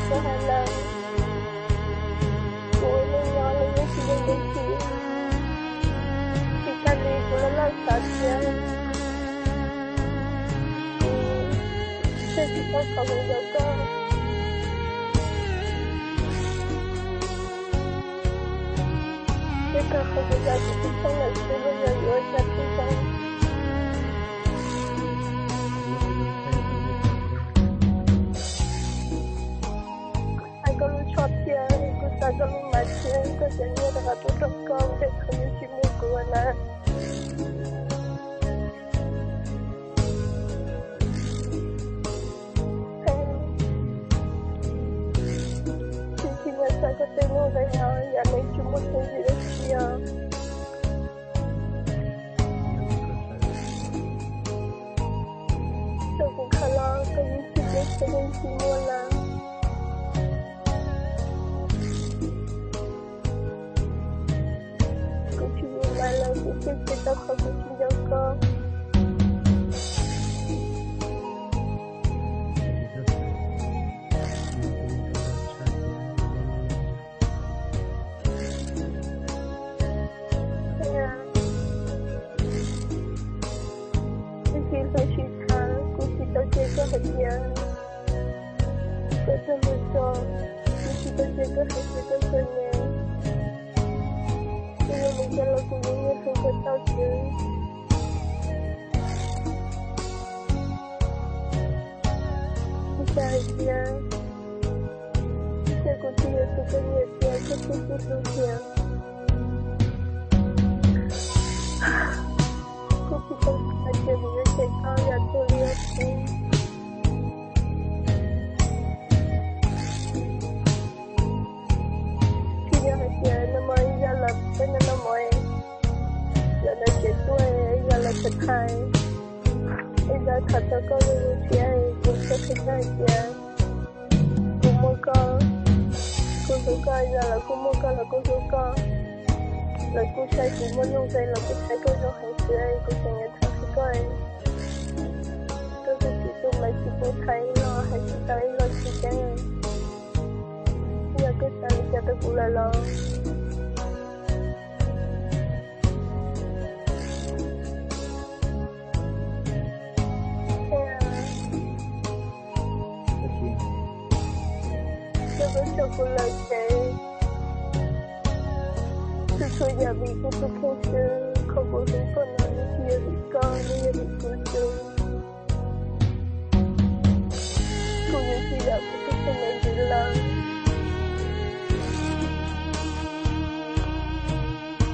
koj hais lawm, kuv ua neej nyob los yeej tsis yooj yim, tsis tas li kuv loj loj xav tias kuv thiaj tsis tau qhov mus ncaws koj. Ces koj qhov kuv xav kuv tsis txhob lawm xwb los yog yuav ua cas tib zoo. Hais koj lub tsho thiab kuv xav koj lub mas thiab koj cov nyiaj rov qab tuaj rau koj, ntawm qhov yuav tsis muaj kuv lawm. Kuv tsis nyiam xav koj tej lub nqe no, yam li tsis muaj txuj ci dab tsi os. Txawm kuv khaws los koj yeej tsis teb, koj yeej tsis muaj lawm. Kuv tsis yus lawm los kuv thiaj tsis tau qhov kuv tsis nco koj. Ib txhij tau sib tham, kuv tsis tau cia koj hais tias koj txog mus txog, kuv tsis tau cia koj hais tias koj txom nyem. Kuv yuav mus txog los kuv yeej yuav hlub koj tau xwb. Ib txhij hais tias, ib txhij kuv tsis yog tus koj nyiam tias koj tsis txawj hlub tiag. Kuv tsis tau hais tias kuv yuav cem koj yam tuag li os. Tsis yog hais tias nag hmo ib zaug los peb noj noj mov, zaum no tseem tuaj ib zaug los tseem thaiv, ib zaug tham txog koj zoo zoo thiab, kuv thiaj qhia koj hais tias kuv muaj koj, kuv hlub koj, ib zaug los kuj muaj koj los kuj hlub koj. Lawv kuj saib kuv muaj nuj nqis los kuj saib koj zoo heev xwb, kuv tseem yuav tham qhia koj. Koj tus txiv tus mas tsis pub tham ib los hais tsis tau ib los tsis teb. Yog koj xav li cas rau kuv lawm los yog koj tso kuv lawm ces txhua txhua yam vim kuv tus kheej xwb, qhov kuv hlub koj no yeej tsis yog vim koj, yeej yog vim kuv xwb. Kuv yuav tsis yam kuv tus kheej me ntsis lawm.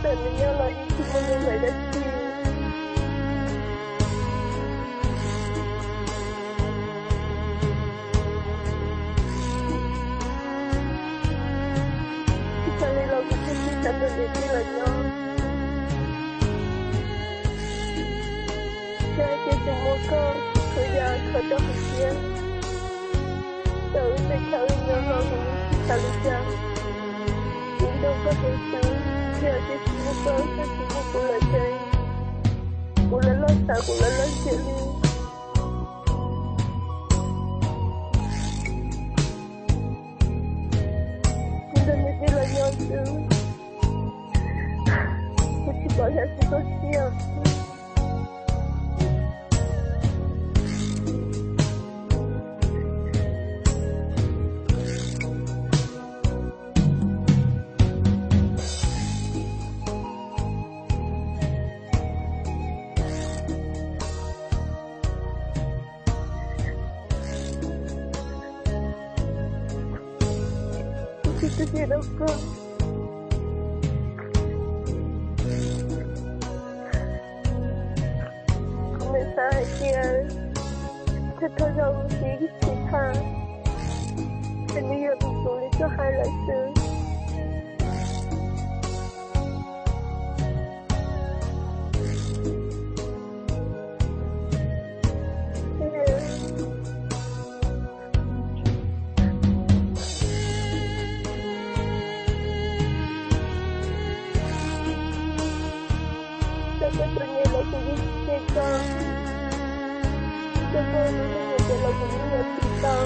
Txawm nws nyob los yeej tsis muaj nuj nqis dab tsi. Tsis tas li los kuv thiaj tsis xav nrog niam tij lawv nyob. Yog hais tias tseem muaj koj, kuv yog kho rau hauv siab, txawm wb tej chaw wb nyob los kuv yeej tsis xav li cas. Kuv nco koj heev xwb, yog tias tsis muaj koj, tsis muaj kuv lawm ces kuv lawv loj xav, kuv lawv loj ntsia li. Kuv nrog niam tij los nyob xwb, kuv tsis pom xyov tsis txog siab. Kuv tsis tu siab rau koj. Kuv xav hais tias thawj thawj zaug wb sib tham, ces nws yog tus kuv li koj hais lawm xwb. Txawm koj txom nyem los kuv yeej cem koj, txawm koj ua neeg nyiam tiag los kuv yeej yuav txim tau.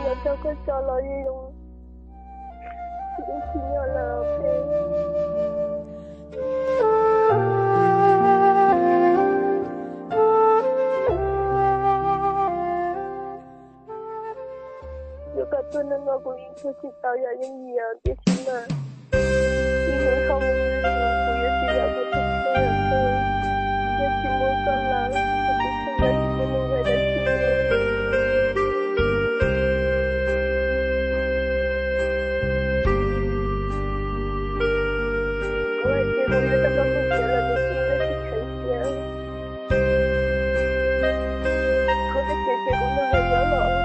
Cov rau koj tso los zoo, tsis nyob lawm. Yuav kom tuaj no no kuv yeej tuag tsis tau, yog yeej yam tiam sis mas ib hnub dhau mus, kuv yuav tsis yam kuv tus kheej lawm. Yog tsis muaj koj lawm, kuv tus kheej yuav tsis muaj nuj nqis dab tsi li. Kuv hais tias kuv yuav tau koj mus tsev lawm, nws tsis txawj tsis kheev tias kuv hais tias ces kuv nrog nws nyob los.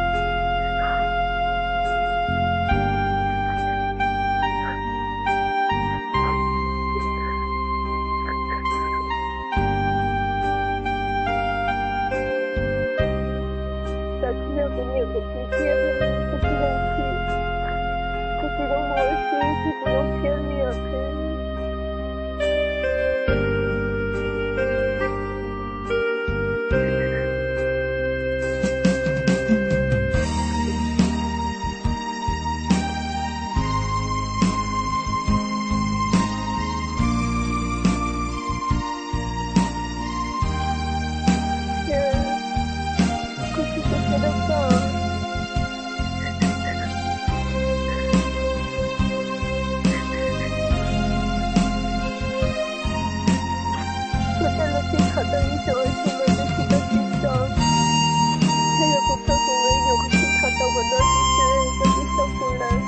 Txawm tsis yog kuv nyiam kuv txiv thiab, kuv tsis zoo chim, kuv tsis zoo mus ua si, kuv tsis zoo thiab li os. Kuv tsis tu siab rau koj. Kuv tej lus sib tham tau ib xyoos ua si lawm, twb tsis tau sib tso. Yog kuv txoj kuv me nyuam kuv sib tham tau kom noj tib si, koj twb txhob kuv lawm.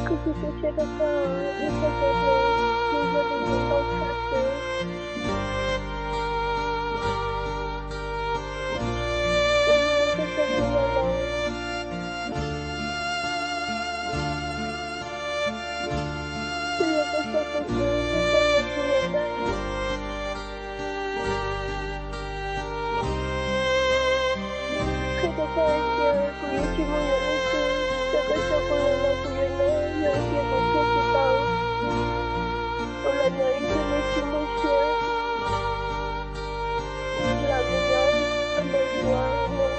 Kuv tsis tu siab rau koj, ib txoj kev hlub, nws yog li tus ntoo tshaj xwb. Kuv hlub koj txog hnub no los, twb yog koj txoj kev hlub, koj txoj kev hlub yog koj. Qhia rau koj hais tias kuv yuav tsis mus yuav leej twg, txawm Koj coj kuv los no kuv yuav nyob, yog tias kuv nrhiav tsis tau, kuv los nyob ib tug me tsis muaj siab, lam mus nyob ntawm yuav mus